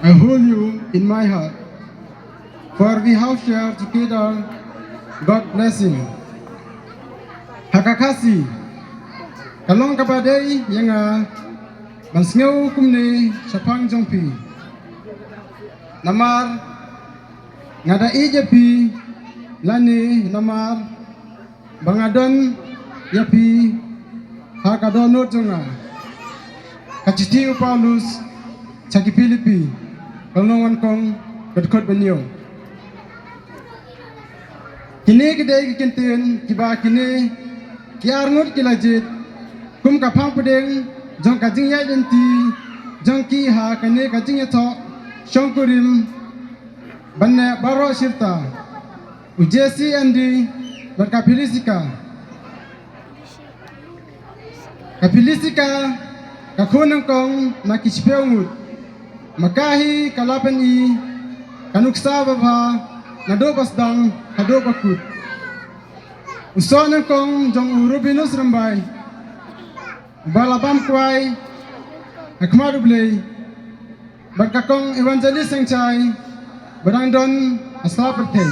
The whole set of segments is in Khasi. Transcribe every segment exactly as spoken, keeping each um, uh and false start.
I hold you in my heart, for we have shared together God blessing. Ha ka Khasi, ka long kaba dei ïa nga ban sngew kumne shaphang jong phi. Namar nga da ïeit ïa phi, lane namar ba nga don ïa phi ha ka dohnud jong nga. Ka shithi u Paulus sha ki Philippi, ka lynnong nyngkong, ka dkhot ba hynñiew. Kine ki dei ki kyntien kiba kine ki arngut ki la jied kum ka phang pdeng jong ka jingïaid lynti jong ki ha kane ka jingïathoh shongkurim ban neh baroh shirta, u Jesse, Andy bad ka Philisika. Ka Philisika ka khun nyngkong na ki shiphew ngut. Ma ka hi ka la pyni ka nuksa babha naduh ba sdang haduh ba kut. U soh nyngkong jong u Rubinus Rymbai ba la bam kwai ha khmat U Blei, bad ka kong Evangelist Sengchai ba dang don ha sla pyrthei.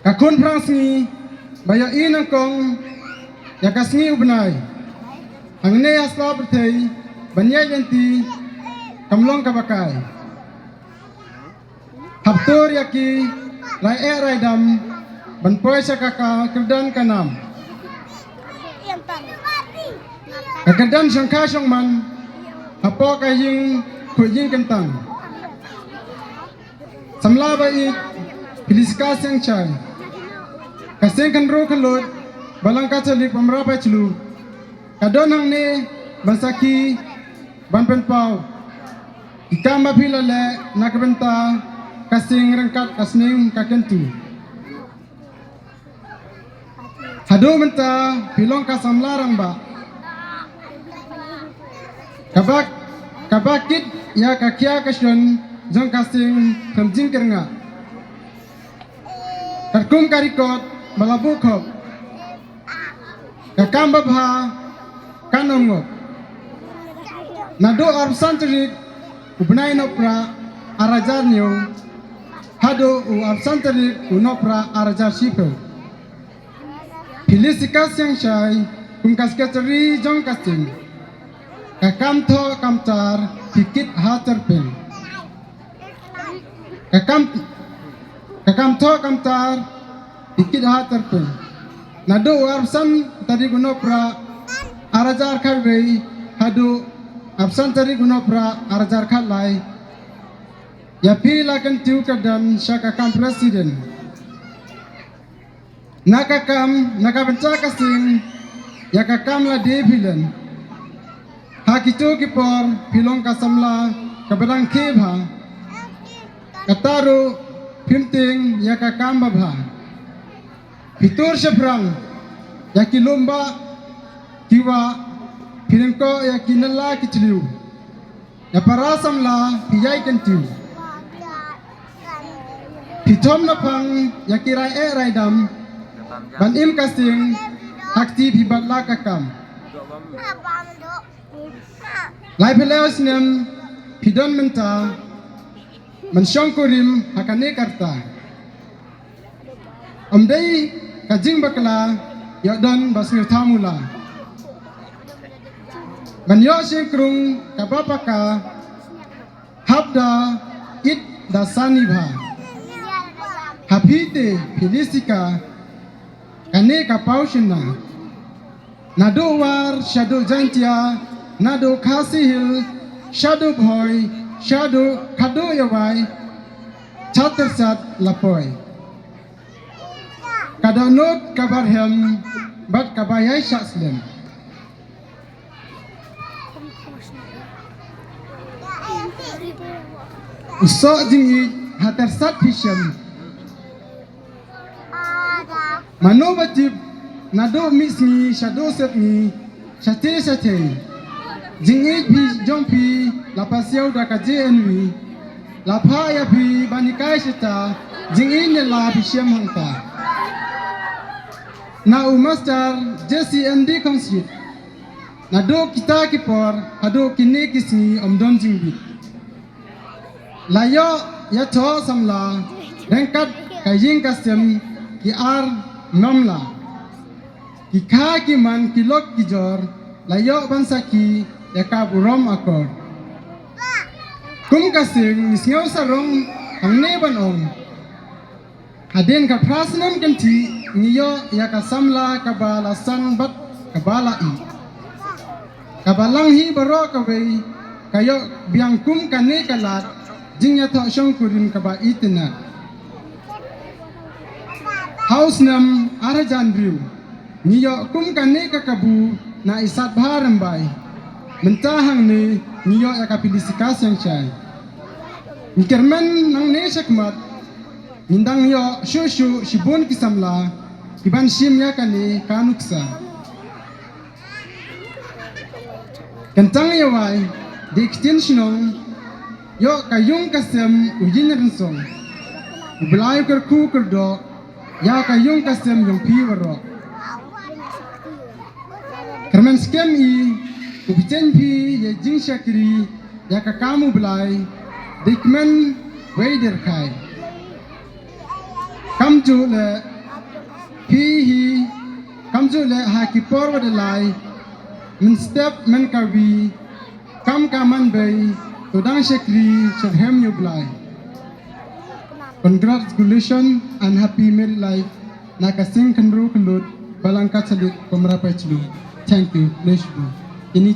Ka khun phrang sngi ba ïohi nyngkong ïa ka sngi u bnai hangne ha sla pyrthei ban ïaid lynti kam long kaba kai. Hap tur ïa ki rai eh rai dam ban poi sha ka, ka kyrdan ka nam. Ka kyrdan shongkha shongman hapoh ka ïing khuid ïing kyntang. Samla ba ïeit, Philisika Sengchai. Ka seng khynroo khylloit Balang Katholik Pamra Paichlu ka don hangne ban sakhi, ban pynpaw ki kam ba phi la leh na ka bynta ka seng ryngkat ka sneng ka kyntu. Haduh mynta phi long ka samla rangbah kaba, kaba kit ïa ka khia ka shon jong ka seng khlem jingkyrngah. Katkum ka record ba la buh khop, ka kam babha kan ym ngop. Naduh arphew san tarik u bnai Nohprah ar hajar hynñiew haduh u arphew san tarik u Nohprah ar hajar shiphew. Philisika Sengchai kum ka secretary jong ka seng. Ka kam thoh kam tar phi kit ha tyrpeng. Ka kam, ka kam thoh kam tar phi kit ha tyrpeng. Naduh u arphew san tarik u Nohprah ar hajar khatwei haduh arphew san tarik u Nohprah ar hajar khatlai. Ïa phi la kyntiew kyrdan sha ka kam president. Na ka kam, na ka bynta ka seng, ïa ka kam lade phi len. Ha kito ki por phi long ka samla kaba dang khie bha. Kata ruh phim tieng ïa ka kam babha. Phi tur shaphrang ïa ki lum bah ki wah, phi lyngkot ïa ki nala ki thliew. Ïa para samla phi ïai kyntiew. Phi thom na phang ïa ki rai eh rai dam ban im ka seng, ha kti phi bat la ka kam. Laiphew lai snem phi don mynta ban shongkurim ha kane ka rta. Ym dei ka jingbakla ïoh don ba sngewthuh mula. Ban ïoh shynkrung kaba paka hap da ïeit da sani bha. Ha phi te Philisika kane ka paw shynna. Naduh War shaduh Jaintia, naduh Khasi Hills shaduh Bhoi, shaduh khatduh Jowai, shat ter shat la poi. Ka dohnud kaba rhem bad kaba ïai shah slem. U soh jingïeit ha ter shat phi shem. Mano ba tip naduh mih sngi shaduh sepngi, shatei shatei. Jingïeit phi jong phi la pasiaw da ka J N V. La phah ïa phi ban hikai shata, jingïeit ne la phi shem hangta. Na u Master J C M D Khongsit. Naduh kita ki por haduh kine ki sngi ym don jingbit. La ïoh ïathoh samla ryngkat ka ïing ka sem ki ar mamla. Ki kha ki man ki lok ki jor la ïoh ban sakhi ïa ka burom akor. Kum ka sing ngi sngew sarong hangne ban ong. Hadien ka phra snem kynthih ngi ïoh ïa ka samla kaba la san bad kaba la ïeit. Kaba lang hi baroh kawei ka ïoh biang kum kane ka lad jingïathoh shongkurim kaba itynnad. Ha u snem ar hajar hynriew ngi ïoh kum kane ka kabu na i Satbha Rymbai. Mynta hangne ngi ïoh ïa ka Phyllisichthys Changshai. Ngi kyrmen nangne shakhmat ngin dang ïoh shuh shuh shibun ki samla kiban shim ïa kane ka nuksa. Kyntang ïa wai dei ktien shnong ïoh ka ïung ka sem u ïing rynsong. U Blai u kyrkhu kyrdoh ïa ka ïung ka sem jong phi waroh. Kyrmen skhem i u bteng phi ïa jingshakri ïa ka kam u Blai dei kmen wei dyrkhai. Kamjuh leh phi hi kamjuh leh ha ki por wa da lai mynstep mynkawi kam ka man bei to dang shakri syrhem ïa u Blai. Congratulations and happy married life na ka seng khynru khyllut balang Katholik Pomrapai Chlum. Thank you. Bless you. Ini